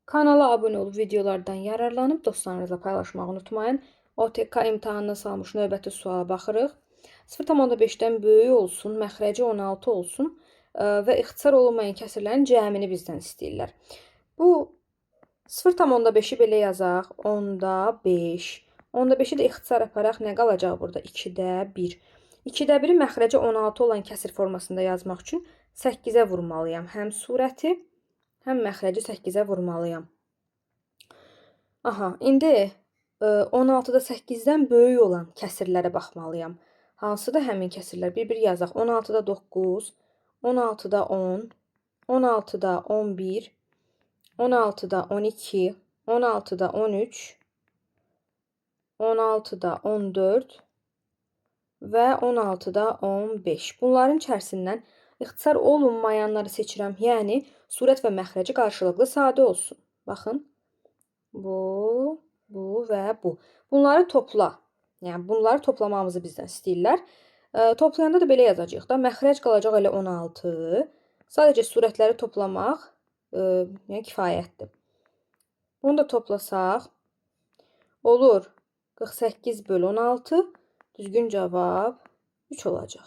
Kanala abunə olub videolardan yararlanıb dostlarınızla paylaşmağı unutmayın. OTK imtahanına salmış növbəti suala baxırıq. 0,5-dən böyük olsun, məxrəci 16 olsun və ixtisar olunmayan kəsirlərin cəmini bizdən istəyirlər. Bu 0,5-i belə yazaq. Onda 5. Onda 5-i də ixtisar aparaq. Nə qalacaq burada? 2-də 1. 2-də 1-i məxrəci 16 olan kəsir formasında yazmaq üçün 8-ə vurmalıyam. Həm surəti, həm məxrəci 8-ə vurmalıyam. Aha, indi 16-da 8-dən böyük olan kəsirlərə baxmalıyam. Hansıdır həmin kəsirlər? Bir-bir yazaq. 16-da 9, 16-da 10, 16-da 11, 16-da 12, 16-da 13, 16-da 14 və 16-da 15. Bunların içərisindən ixtisar olunmayanları seçirəm. Yəni, surət və məxrəci qarşılıqlı sadə olsun. Baxın, bu, bu və bu. Bunları topla. Yəni, bunları toplamamızı bizdən istəyirlər. Toplayanda da belə yazacağıq da. Məxrəc qalacaq elə 16. Sadəcə surətləri toplamaq yəni kifayətdir. Bunu da toplasaq olur 48 bölü 16. Düzgün cavab 3 olacaq.